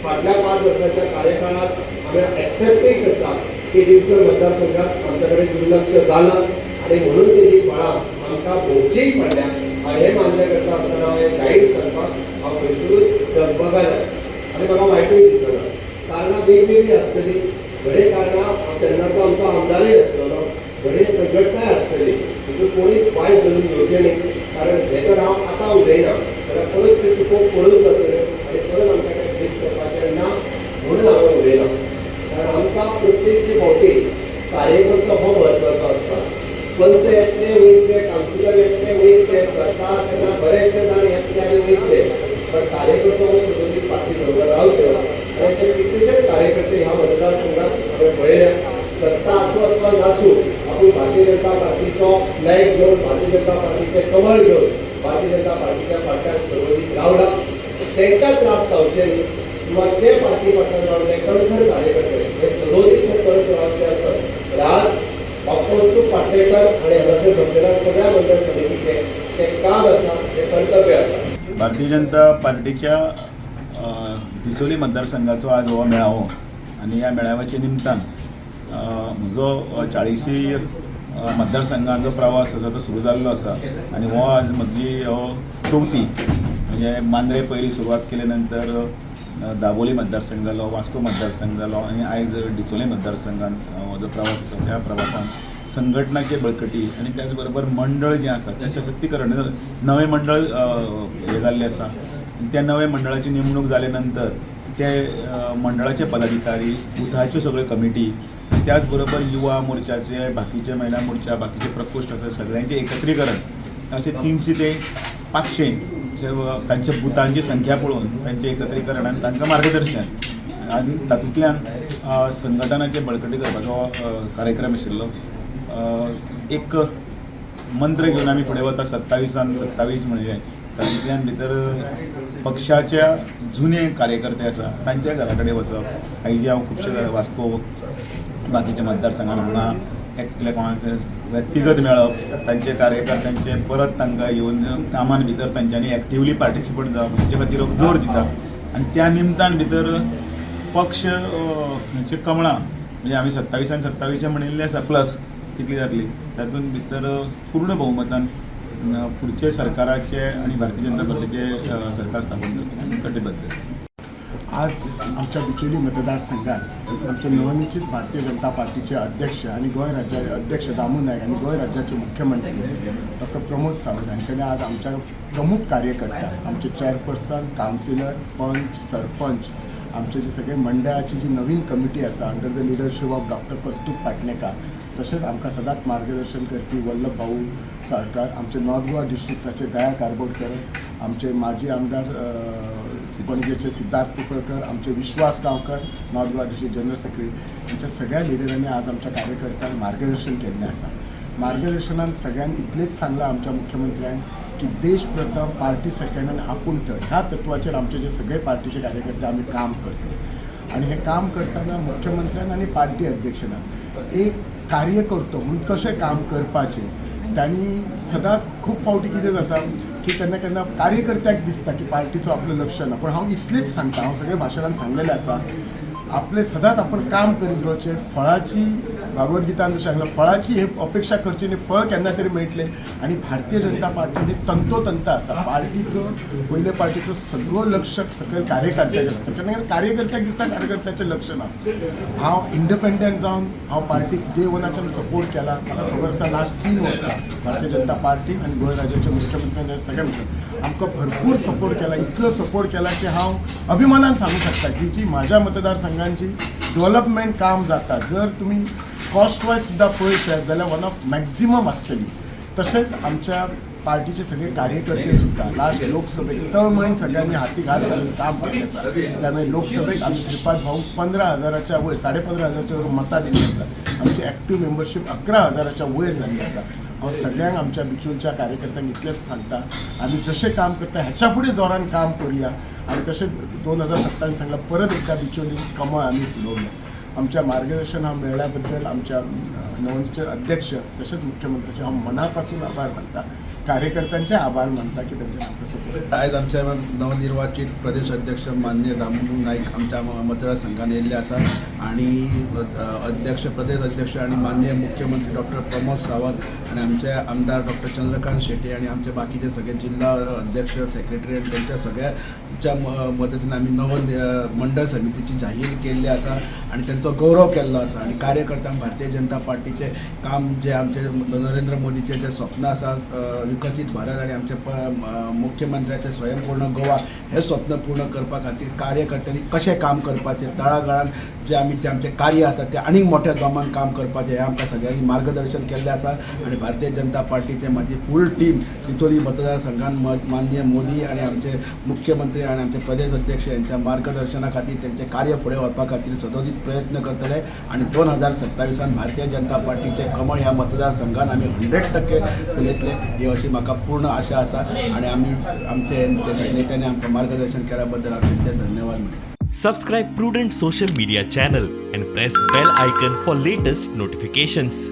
फाटल्या 5 वर्सांच्या कार्यकाळात आमी एक्सेप्टूय करता की दिवचल मतदारसंघात आमच्या कडेन दुर्लक्ष जालां आनी म्हणून तेजी फळां आमकां भोगचीय पडल्या. हांव हें मान्य करता आसतना हांव हें जाहीर सांगपाक हांव खंयसरूच डगमगना आनी म्हाका वायटूय दिसना. कारणां वेगवेगळीं आसतलीं. घडये कारणां तेन्नाचो आमचो आमदारूय आसतलो, घडये संघटनाय आसतली. हितून कोणीच वायट धरून घेवचें न्ही, कारण हें तर हांव आतां उलयना जाल्यार परत त्यो चुको पळोवन जातल्यो आनी परत आमकां तें फेस करपाचें ना म्हणून हांवें उलयलां. कारण आमकां प्रत्येक फावटी कार्यकर्तो हो म्हत्वाचो आसता. पंच येतले वयतले, कावन्सिलर येतले वयतले, सरकार तेन्ना बरेचशे जाण येतले आनी वयतले, पण कार्यकर्तो हो सदोदीत पार्टी बरोबर रावतलो. आनी अशे कितलेशेच कार्यकर्ते ह्या मतदारसंघात हांवें पळयल्या. सत्ता आसूं अथवा नासूं, आपूण भारतीय जनता पार्टीचो फ्लॅग घेवन, भारतीय जनता पार्टीचें कमळ घेवन भारतीय जनता पार्टीच्या फाटल्यान सदोदीत रावला. तांकां त्रास जावचे न्ही किंवा ते पार्टी फाटल्यान रावले कणखर कार्यकर्ते हे सदोदीत हे परत रावतले आसत. आज कौस्तुभ पाटणेकर आनी हांगासर जमलेल्या सगळ्या मंडळ समितीचें तें काम आसा, तें कर्तव्य आसा. भारतीय जनता पार्टीच्या डिचोली मतदारसंघाचो आज हो मेळावो आनी ह्या मेळाव्याच्या निमतान म्हजो 40 मतदारसंघान जो प्रवास आसा तो सुरू जाल्लो आसा आनी हो आज म्हजी हो चवथी, म्हणजे मांद्रे पयली सुरवात केले नंतर दाबोली मतदारसंघ जालो, वास्को मतदारसंघ जालो आनी आयज डिचोली मतदारसंघान हो जो प्रवास आसा, त्या प्रवासान संघटनाचे बळकटी आनी त्याच बरोबर मंडळ जें आसा तें सशक्तीकरण, नवें मंडळ हें जाल्लें आसा आनी त्या नव्या मंडळाची नेमणूक जाले नंतर ते मंडळाचे पदाधिकारी, बुथाच्यो सगळ्यो कमिटी, त्याच बरोबर युवा मोर्चाचे, बाकीचे महिला मोर्चा, बाकीचे प्रकोष्ठ आसा, सगळ्यांचें एकत्रीकरण अशें 300 ते 500 तांच्या बुथांची संख्या पळोवन तांचें एकत्रीकरण आनी तांकां मार्गदर्शन आनी तातूंतल्यान संघटनाचे बळकटी करपाचो कार्यक्रम आशिल्लो. एक मंत्र घेवन आमी फुडें वता, 27 27. म्हणजे तातूंतल्यान भितर पक्षाच्या जुने कार्यकर्ते आसा तांच्या घरा कडेन वचप. आयजी हांव खुबशे वास्को बाकीच्या मतदारसंघान हांगा एकल्या कोणाचे व्यक्तिगत मेळप, तांचे कार्यकर्त्यांचे परत तांकां येवन कामान भितर तांच्यांनी एक्टिवली पार्टिसिपेट जावप हेचे खातीर जोर दिता. आनी त्या निमतान भितर पक्ष कमळां, म्हणजे आमी 27 27 म्हणिल्लें आसा, प्लस कितली जातली, तातूंत भितर पूर्ण बहुमतान फुडचे सरकाराचे आनी भारतीय जनता पार्टीचे सरकार स्थापन जातलें, कटिबद्ध आसा. आज आमच्या बिचोली मतदारसंघात आमचे नवनिर्वाचित भारतीय जनता पार्टीचे अध्यक्ष आणि गोंय राज्याचे अध्यक्ष दामू नायक आणि गोंय राज्याचे मुख्यमंत्री डॉक्टर प्रमोद सावंत हांच्यानी आज आमच्या प्रमुख कार्यकर्ता, आमचे चेअरपर्सन, कावन्सिलर, पंच, सरपंच, आमचे जे सगळे मंडळाची जी नवीन कमिटी आसा under the leadership of Doctor Kaustubh Patnekar, तशेंच आमकां सदांच मार्गदर्शन करपी वल्लभ भाऊ साळकार, आमचे नॉर्थ गोवा डिस्ट्रिक्टाचे दया कारबोडकर, आमचे माजी आमदार पणजेचे सिद्धार्थ कुंकळकर, आमचे Vishwas Gaonkar, north Goa district general secretary, आमच्या सगळ्या लिडरांनी आज आमच्या कार्यकर्त्यांक मार्गदर्शन केल्लें आसा. मार्गदर्शनान सगळ्यांनी इतलेंच सांगलां आमच्या मुख्यमंत्र्यान की देश प्रथम, पार्टी सेकंड आनी आपूण थर्ड, ह्या तत्वाचेर आमचे जे सगळे पार्टीचे कार्यकर्ते आमी काम करतले. आनी हें काम करतना मुख्यमंत्र्यान आनी पार्टी अध्यक्षान एक कार्यकर्तो म्हणून कशें काम करपाचें तांणी सदांच, खूब फावटी कितें जाता की केन्ना केन्ना कार्यकर्त्याक दिसता की पार्टीचो आपलो लक्ष ना, पण हांव इतलेंच सांगता, हांव सगळे भाशणान सांगलेलें आसा, आपलें सदांच आपण काम करीत रावचें. फळाची, भगवद्गीतान जशें सांगलां, फळाची हे अपेक्षा करची न्ही, फळ केन्ना तरी मेळटलें. आनी भारतीय जनता पार्टी ही तंतोतंत आसा. पार्टीचो, पयले पार्टीचो सगळो लक्ष सकयल कार्यकर्त्याचेर आसा. केन्ना केन्ना कार्यकर्त्याक दिसता कार्यकर्त्याचें लक्ष ना. हांव इंडिपेंडंट जावन हांव पार्टीक डे वनाच्यान सपोर्ट केला. म्हाका खबर आसा, लास्ट 3 वर्सां भारतीय जनता पार्टी आनी गोंय राज्याचे मुख्यमंत्री सगळे म्हणटात आमकां भरपूर सपोर्ट केला. इतलो सपोर्ट केला की हांव अभिमानान सांगू शकता की जी म्हाज्या मतदारसंघांची डेव्हलपमेंट काम जाता, जर तुमी कॉस्ट वायज सुद्दां पळयत जाल्यार वन ऑफ मॅक्झिमम आसतली. तशेंच आमच्या पार्टीचे सगळे कार्यकर्ते सुद्दां लास्ट लोकसभेक तळमळीन सगळ्यांनी हाती घात घालून काम केल्लें आसा. त्यामुळे लोकसभेक आमी श्रीपाद भाऊ 15 हजाराच्या वयर, 15,500च्या वयर मतां दिल्ली आसा. आमची एक्टीव मेंबरशीप 11 हजाराच्या वयर जाल्ली आसा. हांव सगळ्यांक, आमच्या बिचोलच्या कार्यकर्त्यांक इतलेंच सांगता, आमी जशें काम करता ह्याच्या फुडें जोरान काम करुया आनी तशेंच 2027 सांगलां, परत एकदां बिचोली कमळ आमी फुलोवया. आमच्या मार्गदर्शन हांव मेळ्ळ्या बद्दल आमच्या नवनिर्वाचित अध्यक्ष तशेंच मुख्यमंत्र्याचे हांव मनापासून आभार मानता. कार्यकर्त्यांचे आभार मानता की तेंच्यानी आमकां सपोर्ट. आयज आमचे नवनिर्वाचित प्रदेश अध्यक्ष मान्य दामू नाईक आमच्या मतदारसंघात येयल्ले आसा आनी अध्यक्ष, प्रदेश अध्यक्ष आनी माननीय मुख्यमंत्री डॉक्टर प्रमोद सावंत आनी आमचे आमदार डॉक्टर चंद्रकांत शेट्ये आनी आमचे बाकीचे सगळे जिल्हा अध्यक्ष, सेक्रेटरी आनी तेंच्या सगळ्यांच्या मदतीन आमी नव मंडळ समितीची जाहीर केल्ली आसा आनी तेंचो गौरव केल्लो आसा. आनी कार्यकर्त्यांक भारतीय जनता पार्टीचें काम, जे आमचे नरेंद्र मोदीचें जें स्वप्न आसा, विकसीत भारत, आनी आमचे मुख्यमंत्र्याचें स्वयंपूर्ण गोवा, हें स्वप्न पूर्ण करपा खातीर कार्यकर्त्यांनी कशें काम करपाचें, तळागाळान जे आमी जे आमचें कार्य आसा तें आनीक मोठ्या दमान काम करपाचें, हें आमकां सगळ्यांनी मार्गदर्शन केल्लें आसा. आनी भारतीय जनता पार्टीचे म्हाजी फूल टीम डिचोली मतदारसंघान माननीय मोदी आनी आमचे मुख्यमंत्री आनी आमचे प्रदेश अध्यक्ष यांच्या मार्गदर्शना खातीर, तेंचें कार्य फुडें व्हरपा खातीर सदोदीत प्रयत्न करतले. आनी 2027 भारतीय जनता पार्टीचें कमळ ह्या मतदारसंघान आमी 100% फुलयतले ही अशी म्हाका पूर्ण आशा आसा. आनी आमी आमचे नेत्यांनी आमकां मार्गदर्शन केल्या बद्दल हांव तेंचे धन्यवाद म्हणटा. Subscribe Prudent Social Media channel and press bell icon for latest notifications.